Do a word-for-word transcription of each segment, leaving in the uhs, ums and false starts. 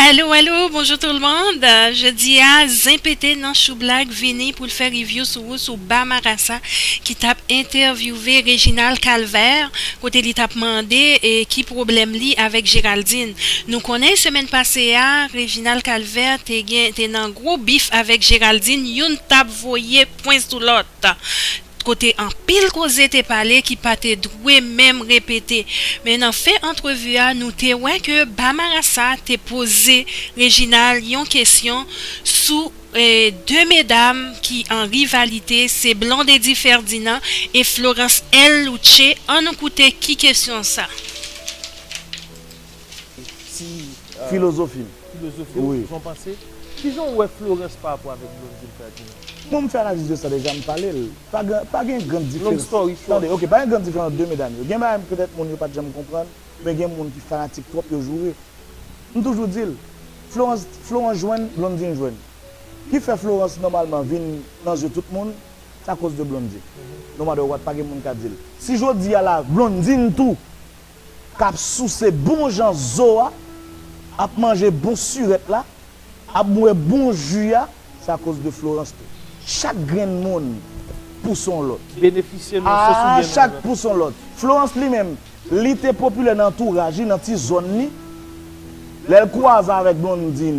Alo, alo, bonjou tout le monde. Jodi a, Zen Pete nan Chou Blag vini pou l fè review sou ou, sou Ba Marasa ki t ap entèvyouve Reginald Calvert, kote li t ap mande e ki pwoblèm li avèk Géraldine. Nou konnen semèn pase a, Reginald Calvert te gen, te nan gwo bif avèk Géraldine, youn t ap voye pwen sou lòt. Kote anpil koze te pale ki pa te dwe menm repete. Men nan fen antrevi a, nou te wè ke Ba Marasa te poze Reginald yon kesyon sou, eh, de medam ki an rivalite, se Blondedy Ferdinand e Florence L. Louche. Ann nou koute ki kesyon sa. Ti, euh, filozofi m. Filozofi w, wi, jan w panse. Kijan w wè Florence pa rapò avèk Blondedy Ferdinand? Mwen, m fè analiz de sa deja, m pale l. Pa gen, pa gen grann diferans. Long story short. Tande, ok, pa gen grann diferans ant de medam yo. Gen bagay petèt moun yo pa t janm konprann, men gen moun ki fanatik twòp, yo joure. M toujou di l, Florence, Florence jwenn, Blondedy jwenn. Ki fè Florence nòmalman vin nan zye tout moun, se akoz de Blondedy. No matter what, pa gen moun ka di l. Si jodi a la, Blondedy tou, k ap souse bon jan zo a, ap manje bon sirèt la, ap bwè bon ji a, se akoz de Florence tou. Chak grenn moun pouse yon lòt. Benefisye nan yon sans oubyen nan yon lòt. Chak pouse yon lòt. Florence li menm, li te popilè nan antouraj li, nan ti zòn li. Lè l kwaze avèk Blondedy,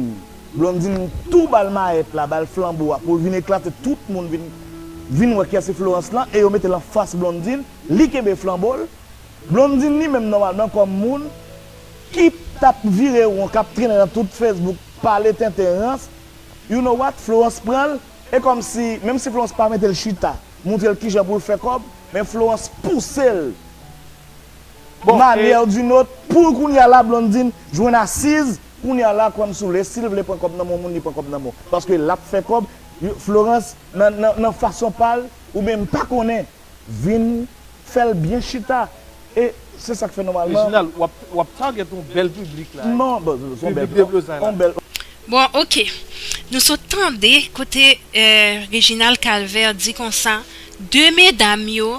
Blondedy tou ba l mayèt la, ba l flanbo a, pou l vin eklate, tout moun vin, vin wè kiyès se Florence lan, e yo mete l anfas Blondedy, li kenbe flanbo l. Blondedy li menm nòmalman kòm moun ki t ap vire won, k ap trennen nan tout Facebook, pale tenten rans, you know what, Florence pran l, e kòmsi, menm si Florence pa mete l chita, montre l kijan pou l fè kòb, men Florence pouse l. Bon, manyè e d'une autre, pou kounye a la, Blondedy jwenn asiz, kounye a la, kwè m si w vle, si l vle pran kòb nan men yon moun, li pran kòb nan men w. Paske l ap fè kòb, Florence, nan, nan, nan fason pa l, oubyen m pa konnen, vin fè l byen chita. E se sa k fè nòmalman. Reginald, w ap, w ap target yon bèl piblik la. Non, bon, se yon bèl, piblik deblozay la. Yon bèl. Bon, ok. Nou sot tande kote, eh, Reginald Calvert di konsa, de medam yo,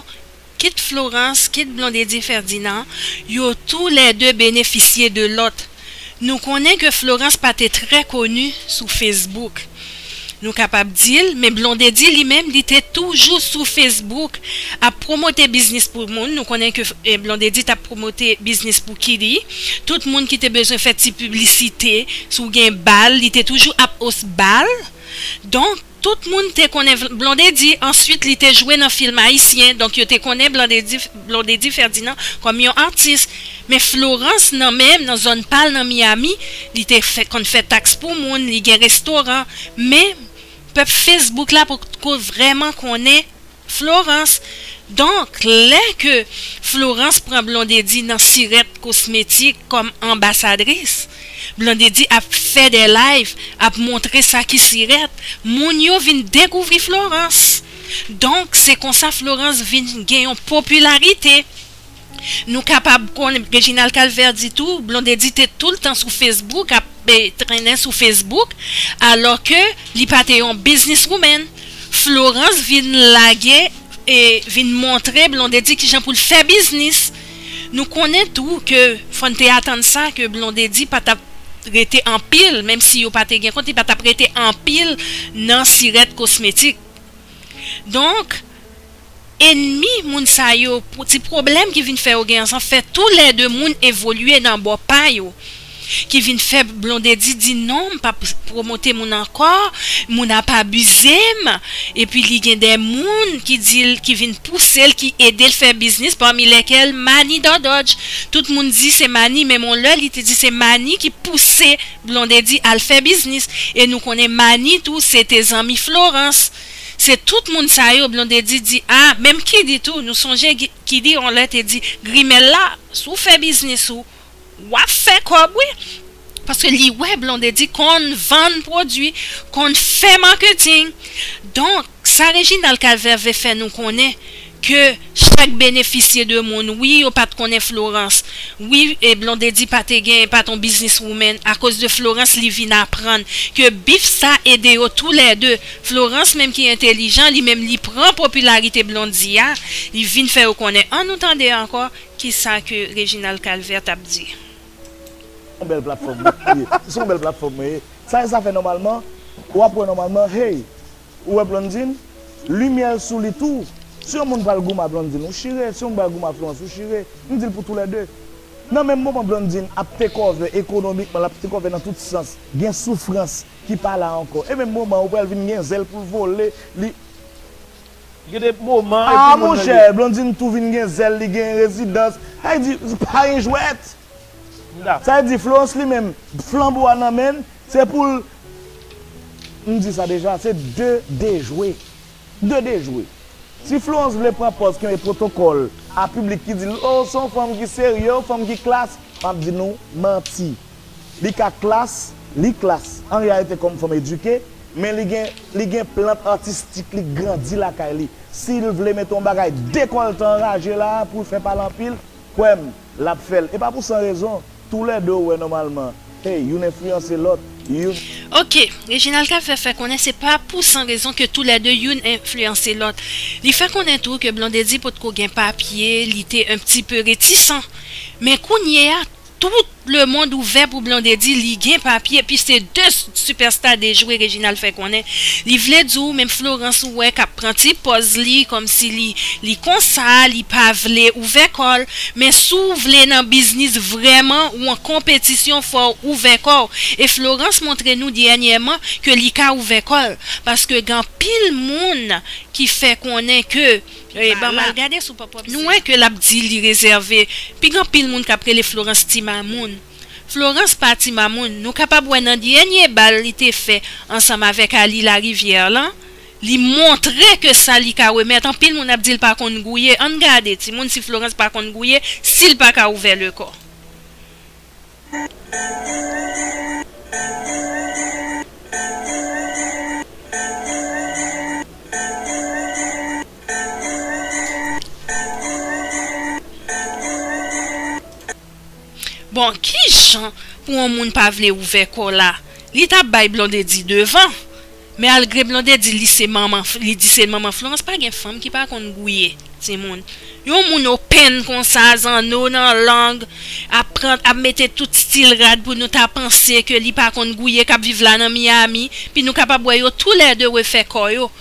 kit Florence, kit Blondedy Ferdinand, yo toulède benefisye de lòt. Nou konnen ke Florence pa te trè koni sou Facebook. Nou kapab di l, men Blondedy li menm, li te toujou sou Facebook, ap pwomote biznis pou moun. Nou konnen ke, eh, Blondedy t ap pwomote biznis pou Kitty. Tout moun ki te bezwen fè ti piblisite, si w gen bal, li te toujou ap os bal. Donk, tout moun te konnen Vl-, Blondedy. Answit, li te jwe nan fim ayisyen. Donk, yo te konnen Blondedy, Blondedy Ferdinand kòm yon atis. Men Florence, nan menm, nan zòn pa l, nan Miami, li te fè, konn fè taks pou moun, li gen restoran. Men, pèp Facebook la poko vrèman konnen Florence. Donk, lè ke Florence pran Blondedy nan Sirèt Kosmetik kòm anbasadris, Blondedy ap fè de live, ap montre sa ki Sirèt, moun yo vin dekouvri Florence. Donk, se konsa Florence vin gen yon popilarite. Nou kapab konnen, Reginald Calvert di tou, Blondedy te toultan sou Facebook ap, eh, trennen sou Facebook, alò ke li pa te yon businesswoman. Florence vin lage e vin montre Blondedy kijan pou l fè biznis. Nou konnen tou ke fò n te atann sa, ke Blondedy pa t ap rete anpil, menm si yo pa te gen kont, li pa t ap rete anpil nan Sirèt Kosmetik. Donk, enmi moun sa yo, pou ti pwoblèm ki vin fè yo gen ansanm, fè toulède moun evolye nan bò pa yo, ki vin fè Blondedy di non, m p ap pwomote moun ankò, moun ap abize m, epi li gen de moun ki di l, ki vin pouse l, ki ede l fè biznis, pami lèkèl Mani Dododj. Tout moun di se Mani, menm yon lè li te di se Mani ki pouse Blondedy al fè biznis. E nou konnen Mani tou, se te zanmi Florence. Se tout moun sa yo, Blondedy di, a, menm Kitty tou, nou sonje Ki-, Kitty yon lè te di, grimèl la, si w fè biznis ou, w ap fè kòb, wi. Paske li wè Blondedy konn vann pwodui, konn fè marketing. Donk, sa Reginald Calvert vle fè nou konnen, ke chak benefisye de moun, wi, yo pa t konnen Florence. Wi, e Blondedy pa te gen, pa t on businesswoman. Akoz de Florence, li vin aprann ke bif sa ede yo toulède. Florence, menm ki entèlijan, li menm li pran popilarite Blondedy a, li vin fè yo konnen. Ann nou tande ankò kisa ke Reginald Calvert t ap di. Yon bèl platfòm mwen ye. Se yon bèl platfòm mwen ye. Sa e zafè nòmalman, w ap wè nòmalman, hey, ou wè Blondine, limyè l sou li tou. Si yon moun pral goumen a Blondine, ou chire. Si yon moun pral goumen a Florence, ou chire. M di l pou toulède. Nan menm moman Blondine ap take over ekonomikman, l ap take over nan tout sans, gen soufrans ki pa la ankò. E menm moman ou pral vin gen zèl pou l vole, li Gen de moman epi Ah, moun nan monchè, Blondine tou vin gen zèl, li gen rezidans. Sa vle di, pa gen jwèt. M dakò. Sa vle di, Florence li menm, flanbo a nan men l, se pou l, m di sa deja, se de dejwe. De dejwe. Si Florence vle pran pòz kenbe pwotokòl a piblik ki di l, oh, se yon fanm ki serye, yon fanm ki klas, m ap di nou, manti. Li ka klas, li klas an reyalite kòm fanm edike, men li gen, li gen plant atistik li grandi lakay li. Si l vle mete yon bagay dekòlte anraje la pou l fè pale anpil, kwè m, l ap fè l. E pa pou san rezon, toulède ou wè nòmalman, hey, youn enfliyanse lòt, youn. Ok, Reginald ka fè, fè konnen se pa pou san rezon ke toulède youn enfliyanse lòt. Li fè konnen tou ke Blondedy potko gen papye, li te un petit peu réticent. Men kounye a, tout lemonn ouvè pou Blondedy, li gen papye, epi se de sipèsta dejwe, Reginald fè konnen. Li vle di w, menm Florence ou wè k ap pran ti pòz li, kòmsi li, li konsa, li pa vle ouvè kò l. Men si w vle nan biznis vrèman, ou an konpetisyon, fò w ouvè kò w. E Florence montre nou dènyèman ke li ka ouvè kò l, paske gen anpil moun ki fè konnen ke E, ban m al gade sou pòp pòp. Nou wè ke l ap di li rezève. Pi gen anpil moun k ap rele Florence ti mamoun. Florence pa ti mamoun. Nou kapab wè nan dènye bal li te fè ansanm avèk Ali Larivière lan, li montre ke sa li ka remèt. Anpil moun ap di l pa konn gouye. Ann gade, timoun, si Florence pa konn gouye, si l pa ka ouvè le kò. Bon, kijan pou yon moun pa vle ouvè kò la? Li t ap bay Blondedy devan. Malgre Blondedy li se manman, li di se manman Florence, pa gen fanm ki pa konn gouye, timoun. Yon moun open konsa, zanno nan lang, ap pran, ap mete tout stil rad pou nou ta panse ke li pa konn gouye, k ap viv la nan Miami, pi nou kapab wè yo toulède refè kò yo.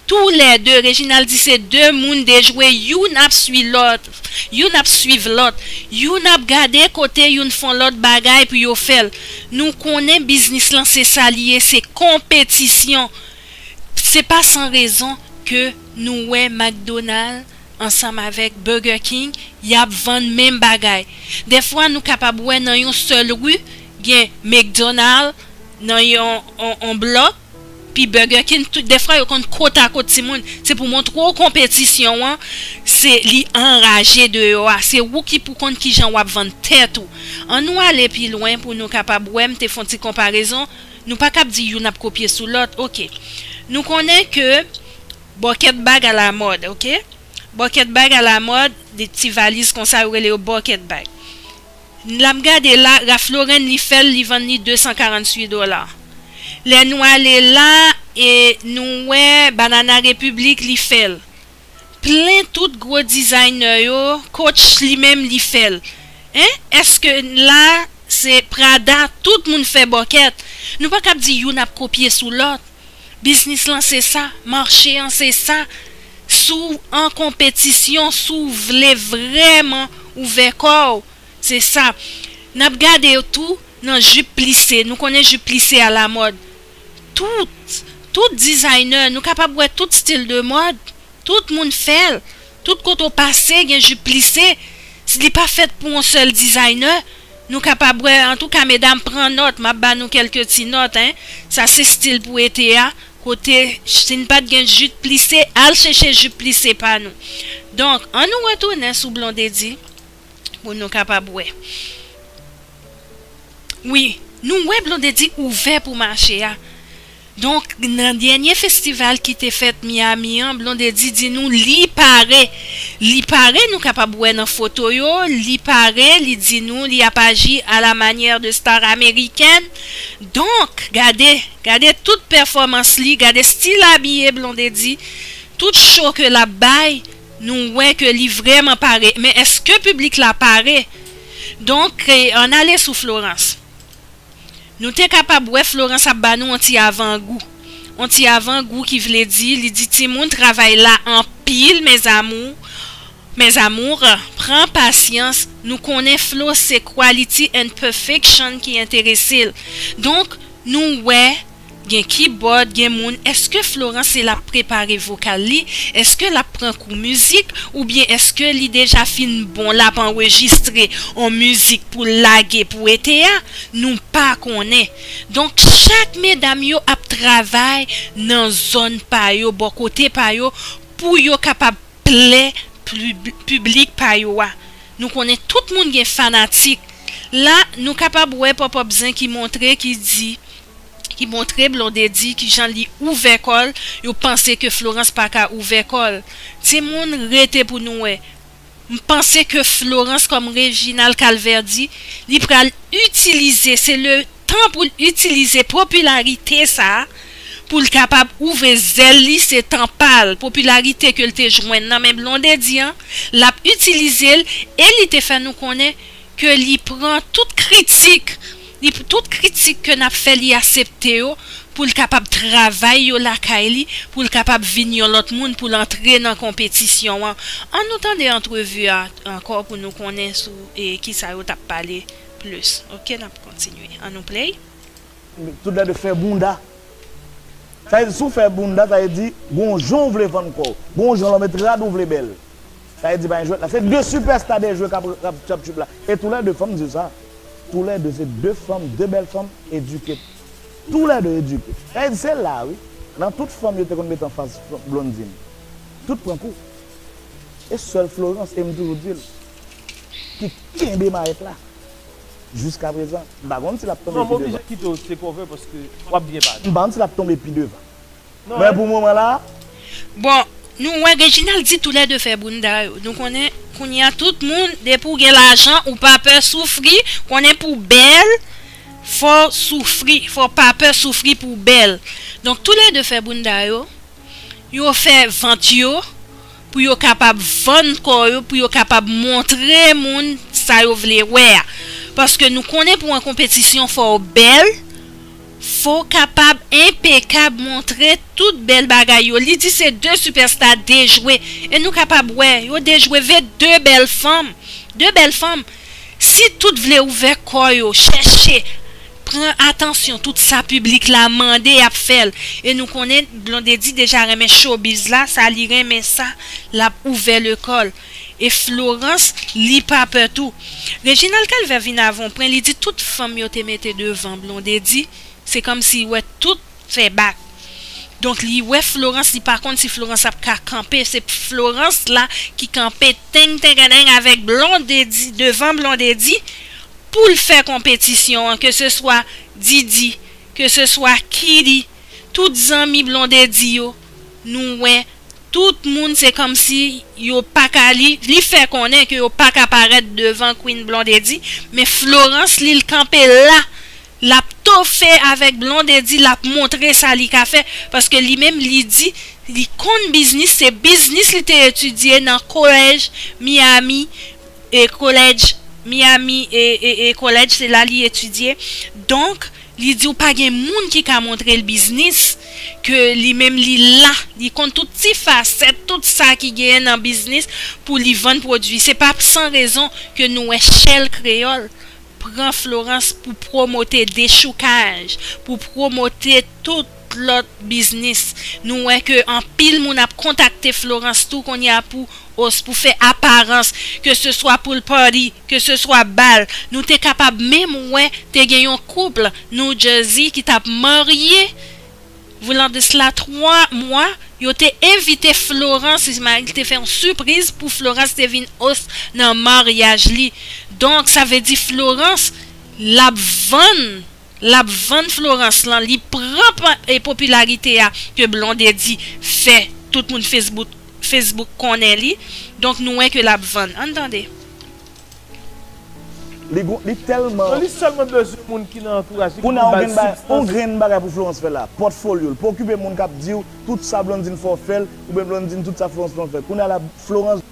Toulède, Reginald di se de moun dejwe, youn ap swi lòt, youn ap swiv lòt, youn ap gade kote youn fon lòt bagay pou yo fè l. Nou konnen biznis lan se sa li ye, se konpetisyon. Se pa san rezon ke nou wè McDonald ansanm avèk Burger King, y ap vann menm bagay. Dèfwa, nou kapab wè nan yon sèl ri, gen McDonald nan yon, on, on blòk, pi Burger King, tout, dèfwa, yo konn kot a kot timoun. Se pou montre w konpetisyon an, se li anraje deyò a. Se ou ki pou konn kijan w ap vann tèt ou. Ann nou ale pi lwen pou nou kapab wè, m te fè yon ti konparezon. Nou pa kab di youn ap kopye sou lòt, oke. Nou konnen ke bòkèt bag alamòd, oke? Bòkèt bag alamòd, de ti valiz konsa, yo rele yo bòkèt bag. N ap gade la, Ralph Lauren, li fè l, li vann li de san karanntuit dola. Lè nou ale la, e nou wè Banana Republic, li fè l. Plen tout gwo dizaynè yo, Coach li menm li fè l. Hein? Èske la se Prada, tout moun fè bòkèt? Nou pa kab di youn ap kopye sou lòt. Biznis lan se sa, mache an se sa. Si w an konpetisyon, si w vle vrèman ouvè kò w, se sa. N ap gade tou nan jip plise. Nou konnen jip plise alamòd. Tout, tout dizaynè, nou kapab wè tout stil de mòd. Tout moun fè l. Tout kote w pase, gen jip plise. Si li pa fèt pou yon sèl dizaynè, nou kapab wè, antouka, medam, pran nòt, m ap ba nou kèlke ti nòt, en. Sa se stil pou ete a. Kote, si n pa t gen jip plise, al chèche jip plise pa nou. Donk, ann nou retounen sou Blondedy pou nou kapab wè. Wi, nou wè Blondedy ouvè pou mache a. Donk, nan dènye festival ki te fèt Miami an, Blondedy di nou li pare. Li pare, nou kapab wè nan foto yo, li pare, li di nou li ap aji à la manière de star américaine. Donk, gade, gade tout pèfòmans li, gade stil abiye Blondedy, tout show ke l ap bay, nou wè ke li vrèman pare. Men èske piblik la pare? Donk, eh, ann ale sou Florence. Nou te kapab wè Florence ap ba nou yon ti avangou. Yon ti avangou ki vle di, li di timoun travay la anpil, mes amours, mes amours, pran pasyans, nou konnen Flo se quality and perfection ki enterese l. Donk, nou wè, gen kibòd, gen moun, èske Florence l ap prepare vokal li? Èske l ap pran kou mizik? Oubyen èske li deja fin bon, l ap anrejistre yon mizik pou l lage pou ete a? Nou pa konnen. Donk, chak medam yo ap travay nan zòn pa yo, bò kote pa yo, pou yo kapab plè pib-, piblik pa yo a. Nou konnen tout moun gen fanatik. La, nou kapab wè Pòpòp Zen ki montre, ki di, ki montre Blondedy ki jan li ouvè kò l, yo panse ke Florence pa ka ouvè kò l. Timoun, rete pou nou wè. M panse ke Florence, kòm Reginald Calvert di, li pral itilize, se le tan pou l itilize popilarite sa a, pou l kapab ouvri zèl li, se tan pa l. Popilarite ke l te jwenn nan men Blondedy an, l ap itilize l, e li te fè nou konnen ke li pran tout kritik, li, tout kritik ke n ap fè, li aksepte yo, pou l kapab travay yo lakay li, pou l kapab vin yon lòt moun, pou l antre nan konpetisyon an. Ann nou tande antrevi a ankò pou nou konnen sou, e, kisa yo t ap pale plis. Oke, n ap kontinye. Ann nou play. Toulède fè bounda. Sa vle di, si w fè bounda, sa vle di, gon jan w vle vann kò w. Gon jan lòm et rad ou vle bèl. Sa vle di, pa gen jwèt la. Se de sipèsta de jwe k ap, k ap, k ap tchip la. E toulède fanm di sa. Toulède se de fanm, de bèl fanm, edike. Toulède edike. Sa vle di, se la, wi. Nan tout fanm yo te konn mete anfas Blondedy. Tout pran kou. E sèl Florence, e m toujou di l, ki kenbe mayèt la. Jiskaprezan, m pa konn si l ap tonbe pi devan. Non, m oblije kite w take over paske w ap byen pale. M pa konn si l ap tonbe pi devan. Men pou moman la. Bon, nou wè Reginald di toulède fè bounda yo. Nou konnen kounye a tout moun, depi w gen lajan, ou pa pè soufri, konnen pou w bèl, fò w soufri, fò w pa pè soufri pou w bèl. Donk toulède fè bounda yo. Yo fè vant yo pou yo kapab vann kò yo, pou yo kapab montre moun sa yo vle wè a. Paske nou konnen pou yon konpetisyon fò w bèl, fò w kapab enpekab, montre tout bèl bagay yo. Li di se de sipèsta dejwe, e nou kapab wè yo dejwe ve de bèl fanm, de bèl fanm. Si tout vle ouvè kò yo, chèche, pran atansyon tout sa piblik la mande, y ap fè l. E nou konnen Blondedy deja renmen showbiz la, sa li renmen sa, l ap ouvè le kò l. E Florence, li pa pè tou. Reginald Calvert vin avè yon pwen, li di tout fanm yo te mete devan Blondedy, se kòmsi wè tout fè bak. Donk li wè Florence, li pa konn si Florence ap ka kanpe. Se Florence la ki kanpe teng teng teng avèk Blondedy, devan Blondedy, pou l fè konpetisyon an, ke se swa Didi, ke se swa Kitty, tout zanmi Blondedy yo, nou wè tout moun se kòmsi yo pa ka, li, li fè konnen ke yo pa ka parèt devan Queen Blondedy, men Florence li, l kanpe la, l ap tofe avèk Blondedy, l ap montre sa li ka fè, paske li menm li di li konn biznis, se biznis li te etidye nan kolèj Miami, e kolèj Miami e, e, e kolèj, se la li etidye. Donk, li di w pa gen moun ki ka montre l biznis, ke li menm li la, li konn tout ti fasèt, tout sa ki genyen nan biznis pou li vann pwodui. Se pa san rezon ke nou wè Shell Kreyòl pran Florence pou pwomote dechoukaj, pou pwomote tout lòt biznis. Nou wè ke anpil moun ap kontakte Florence tou kounye a pou os, pou fè aparans, ke se swa pool party, ke se swa bal. Nou te kapab menm wè te gen yon koup New Jersey ki t ap marye. Voulant de cela twa mwa, yo te envite Florence, li te fè yon sipriz pou Florence te vin os nan maryaj li. Donk, sa vle di Florence, l ap vann, l ap vann Florence lan, li pran pa, e popilarite a ke Blondedy fè, tout moun Facebook, Facebook konnen li. Donk, nou wè ke l ap vann. Ann tande. Li gon, li tèlman. Non, li sèlman bezwen moun ki nan antouraj li, ki pou ba l sibstans. Kounye a, yon grenn bagay pou Florence fè la, pòtfolyo l. Pa okipe moun k ap di w tout sa Blondedy fè w fè l, oubyen Blondedy tout sa Florence fè w fè l. Kounye a la, Florence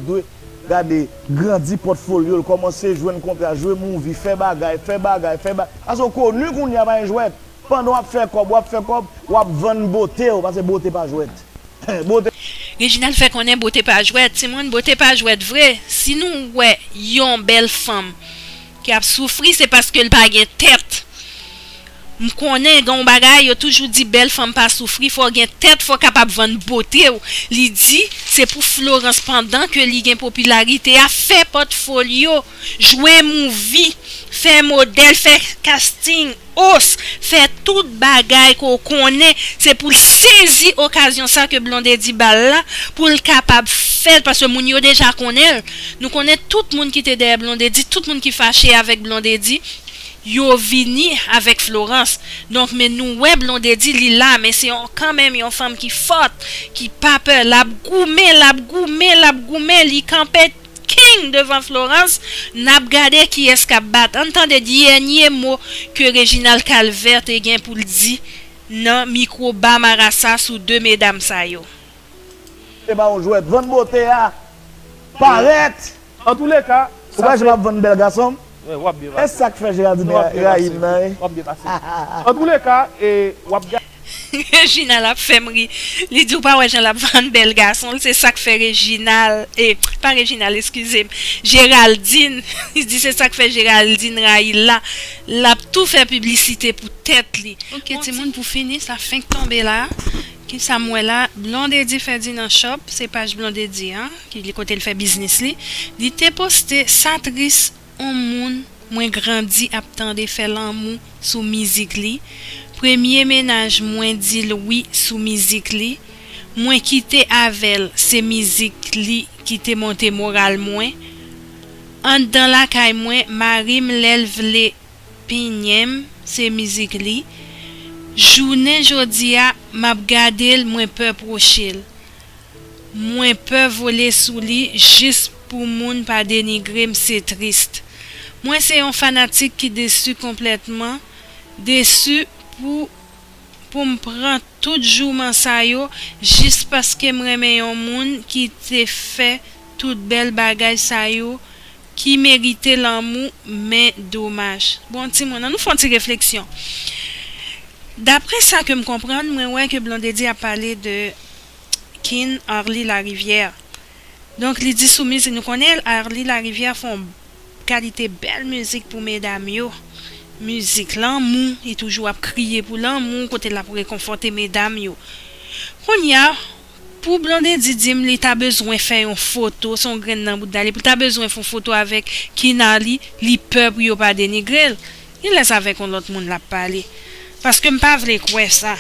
dwe Gade, grandi pòtfolyo l, kòmanse jwenn kontra, jwe movie, fè bagay, fè bagay, fè bagay. Paske w koni kounye a, pa gen jwèt. Pandan w ap fè kòb, w ap fè kòb, w ap vann bote w, paske bote pa jwèt. Bote. Reginald fè konnen bote pa jwèt. Timoun, bote pa jwèt vre. Si nou wè yon bèl fanm ki ap soufri, se paske l pa gen tèt. M konnen gen yon bagay, yo toujou di bèl fanm pa soufri, fò w gen tèt, fò w kapab vann bote w. Li di, se pou Florence pandan ke li gen popilarite a, fè pòtfolyo, jwe movie, fè modèl, fè casting, os, fè tout bagay ke w konnen, se pou l sezi okazyon sa ke Blondedy ba l la, pou l kapab fè l, paske moun yo deja konnen l. Nou konnen tout moun ki te dèyè Blondedy, tout moun ki fache avèk Blondedy, yo vini avèk Florence. Donk, men nou wè Blondedy, li la, men se yon, kanmenm yon fanm ki fòt, ki pa pè, l ap goumen, l ap goumen, l ap goumen, li kanpe king devan Florence, n ap gade kiyès k ap bat. Ann tande dènye mo ke Reginald Calvert te gen pou l di nan mikwo ba marasa sou de medam sa yo. Se pa yon jwèt. Vann bote a parèt. Antouleka, Ou wè jan m ap vann bèl gason m? W ap byen E sa k fè Geraldine rayi m nan, wi. W ap byen pase. Antouleka, e w ap gade. Reginald ap fè m ri. Li di w pa wè jan l ap vann bèl gason l, se sa k fè Reginald, e, pa Reginald, eskize m, Geraldine, li di se sa k fè Geraldine rayi l la. L ap tou fè piblisite pou tèt li. Ok, timoun, pou fini, sa fenk tonbe la. Kisa m wè la? Blondedy Ferdinand Shop, se paj Blondedy an, ki li kote l fè biznis li. Li te poste sa tris, on moun mwen grandi ap tande fè lanmou sou mizik li. Premye mennaj mwen di l wi sou mizik li. Mwen kite avè l, se mizik li ki te monte moral mwen. Anndan lakay mwen, mari m lè l vle penyen m, se mizik li. Jounen jodi a, m ap gade l, mwen pè pwoche l. Mwen pè vole sou li jis pou moun pa denigre m, se tris. Mwen se yon fanatik ki desi konplètman, desi pou pou m pran tout jouman sa yo jis paske m renmen yon moun ki te fè tout bèl bagay sa yo ki merite lanmou, men domaj. Bon, timoun, ann nou fè yon ti refleksyon. Daprè sa ke m konprann, mwen wè ke Blondedy ap pale de Kin Arly Larivière. Donk, li di sou mizik, nou konnen Arly Larivière fè yon kalite bèl mizik pou medam yo. Mizik lanmou, li toujou ap kriye pou lanmou, kote l ap rekonfòte medam yo. Kounye a, pou Blondedy di m li ta bezwen fè yon foto, se yon grenn nan boudda li, pou l ta bezwen fè yon foto avèk Kin Arly, li pè pou yo pa denigre l. Genlè se avèk yon lòt moun l ap pale. Paske m pa vle kwè sa.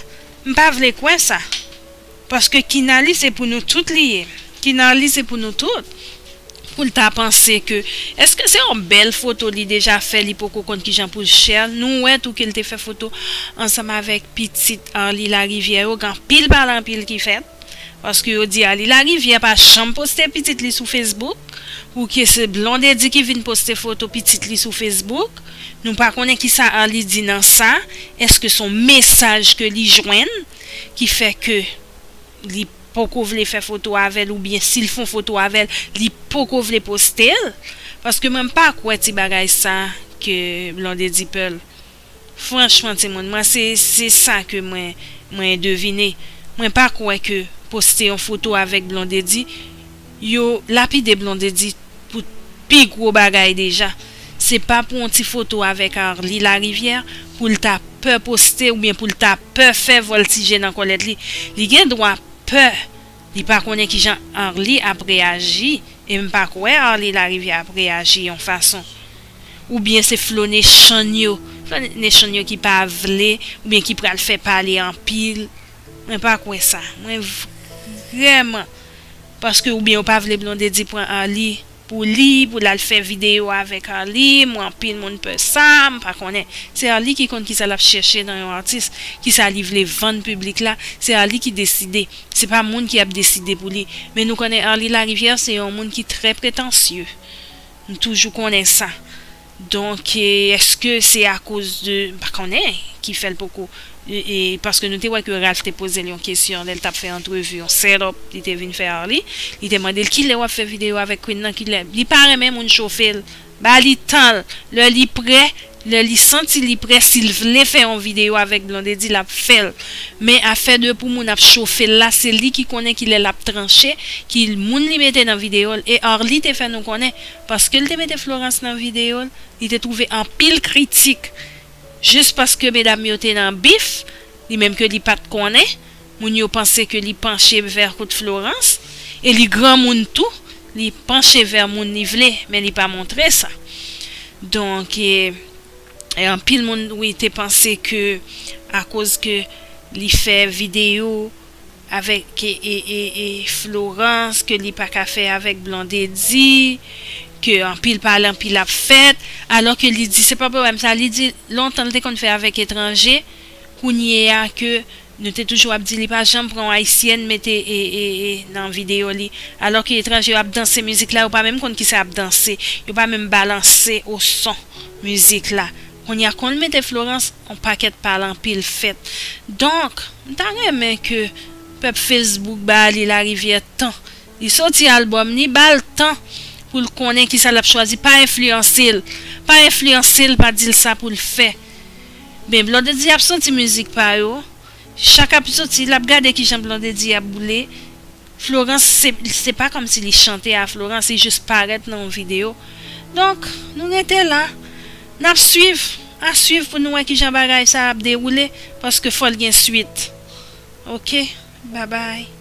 M pa vle kwè sa. Paske Kin Arly se pou nou tout li ye. Kin Arly se pou nou tout. Pou l ta panse ke, èske se yon bèl foto li deja fè, li poko konn kijan pou l share l? Nou wè tou ke l te fè foto ansanm avèk pitit Arly Larivière yo, gen anpil pale anpil ki fèt. Paske yo di Arly Larivière pa janm poste pitit li sou Facebook, ou ke se Blondedy ki vin poste foto pitit li sou Facebook. Nou pa konnen kisa Arly di nan sa. Èske se yon mesaj ke li jwenn ki fè ke li poko vle fè foto avè l, oubyen si l fè yon foto avè l, li poko vle poste l? Paske mwen m pa kwè ti bagay sa ke Blondedy pè l. Franchman, timoun, mwen se, se sa ke mwen, mwen devine. Mwen pa kwè ke poste yon foto avèk Blondedy, yo lapide Blondedy pou pi gwo bagay deja. Se pa pou yon ti foto avèk Arly Larivière pou l ta pè poste oubyen pou l ta pè fè vòltije nan kòlèt li. Li gen dwa pè. Li pa konnen kijan Arly ap reyaji. E m pa kwè Arly Larivière ap reyaji yon fason. Oubyen se Flo Nation yo. Flo Nation yo ki pa vle, oubyen ki pral fè pale anpil. Mwen pa kwè sa. Mwen vrèman. Paske oubyen yo pa vle Blondedy pran Arly pou li, pou l al fè videyo avèk Arly. Mwen, anpil moun pè sa, m pa konnen. Se Arly ki konn kisa l ap chèche nan yon atis, kisa li vle vann piblik la. Se Arly ki deside. Se pa moun ki ap deside pou li. Men nou konnen Arly Larivière se yon moun ki trè pretansye. Nou toujou konnen sa. Donk, e, èske se akoz de, m pa konnen, ki fè l poko, e, e, paske nou te wè ke Ralph te poze l yon kesyon lè l t ap fè antrevi, yon set up li te vin fè Arly. Li te mande l kilè w ap fè videyo avèk Queen nan, kilè. Li pa renmen moun chofe l. Ba li tan l. Lè li prè, lè li santi li prè, si l vle fè yon videyo avèk Blondedy, l ap fè l. Men afè de pou moun ap chofe l la, se li ki konnen kilè l ap tranche, ki moun li mete nan videyo l. E Arly te fè nou konnen, paske l te mete Florence nan videyo l, li te twouve anpil kritik. Jis paske medam yo te nan bif, li menm ke li pa t konnen, moun yo panse ke li panche vè kot Florence, e li granmoun tou, li panche vè moun li vle, men li pa montre sa. Donk, e, e anpil moun, wi, te panse ke akoz ke li fè videyo avèk, e, e, e, e Florence, ke li pa ka fè avèk Blondedy, ke anpil pale anpil ap fèt, alò ke li di se pa pwoblèm sa, li di lontan l te konn fè avèk etranje, kounye a ke nou te toujou ap di li pa janm pran yon ayisyèn mete, e, e, e, nan videyo li, alò ke etranje yo ap danse mizik la, yo pa menm konn kisa y ap danse, yo pa menm balanse o son mizik la. Kounye a, kon l mete Florence, yon pakèt pale anpil fèt. Donk, m ta renmen ke pèp Facebook ba Arly Larivière tan. Li soti albòm, li ba l tan pou l konnen kisa l ap chwazi. Pa enfliyanse l. Pa enfliyanse l, pa di l sa pou l fè. Men Blondedy ap soti mizik pa yo. Chak ap soti, l ap gade kijan Blondedy ap boule. Florence, se, se pa kòmsi li chante a Florence, li jis parèt nan yon videyo. Donk, nou rete la. N ap swiv, a swiv pou nou wè kijan bagay sa ap dewoule, paske fò l gen swit. Oke, babay.